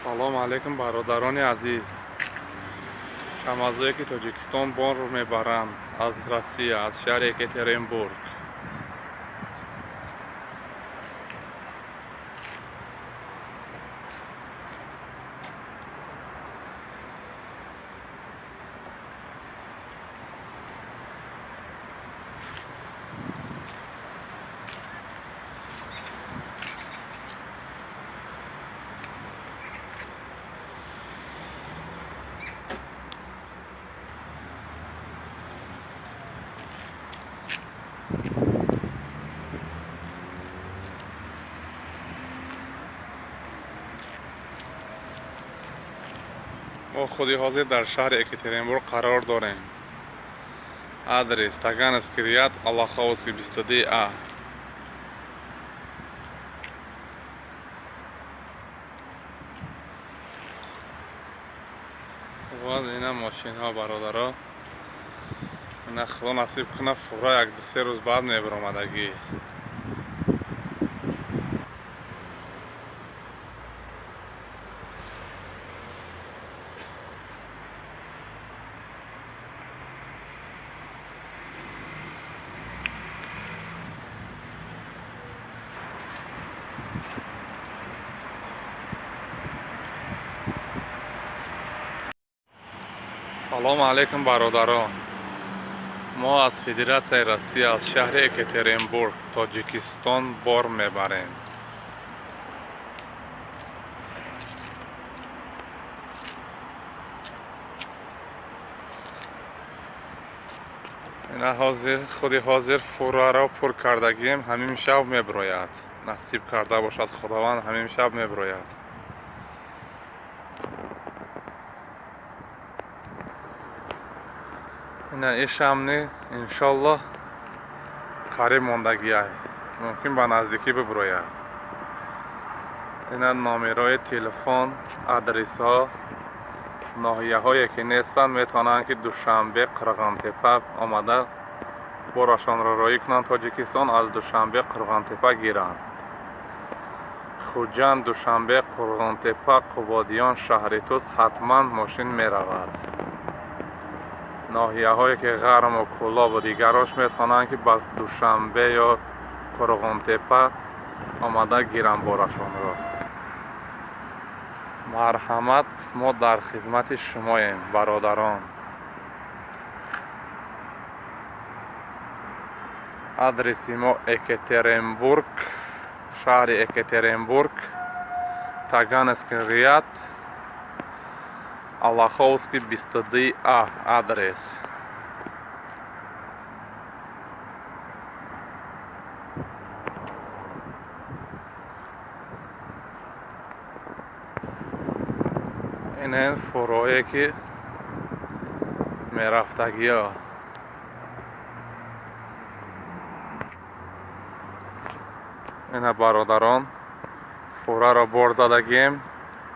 Салом алейкум, бародарони азиз. Камазое, ки Тоҷикистон бор мебаранд аз Россия, аз шаҳри Екатеринбург. Мо худи ҳозир дар шаҳри Екатеринбург қарор дорем. Адрес: Таганский ряд, Аллаховский, 22А. Боз ина мошинҳо, бародаро. Ина, Худо насиб кунад, фура як ду се рӯз баъд мебаромадагӣ. Салому алейкум, бародарон. Мо аз Федератсияи Россия, аз шаҳри Екатеринбург, Тоҷикистон бор мебарем. Ина, ҳозир, худи ҳозир фураро пур кардагием, ҳамин шаб меброяд. Насиб карда бошад Худованд, ҳамин шаб меброяд. Ина, ишамни, иншоллоҳ, қариб мондагиай, мумкин ба наздикӣ биброяд. Ина, номерои телефон, адресҳо. Ноҳияҳое ки нестанд, метавонанд, ки Душанбе, Қурғонтепа омада, борашонро роӣ кунанд Тоҷикистон, аз Душанбе, Қурғонтепа гиранд. Хуҷанд, Душанбе, Қурғонтепа, Қубодиён, шаҳри Тус ҳатман мошин меравад. Ноҳияҳое ки Ғарму Кӯлобу дигарош, метавонанд, ки ба Душанбе ё Қурғонтепа омада гиранд борашонро. Марҳамат, мо дар хизмати шумоем, бародарон. Адреси мо: Екатеринбург, шаҳри Екатеринбург, Таганский ряд, Аллаховский, 22А адрес. Инен фурое ки мерафтагиё. Ина, бародарон, фураро бор задагием,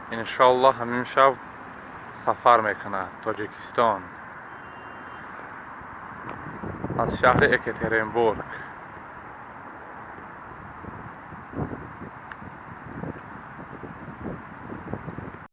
иншоллоҳ, ҳамин шаб сафар мекунад Тоҷикистон аз шаҳри Екатеринбург.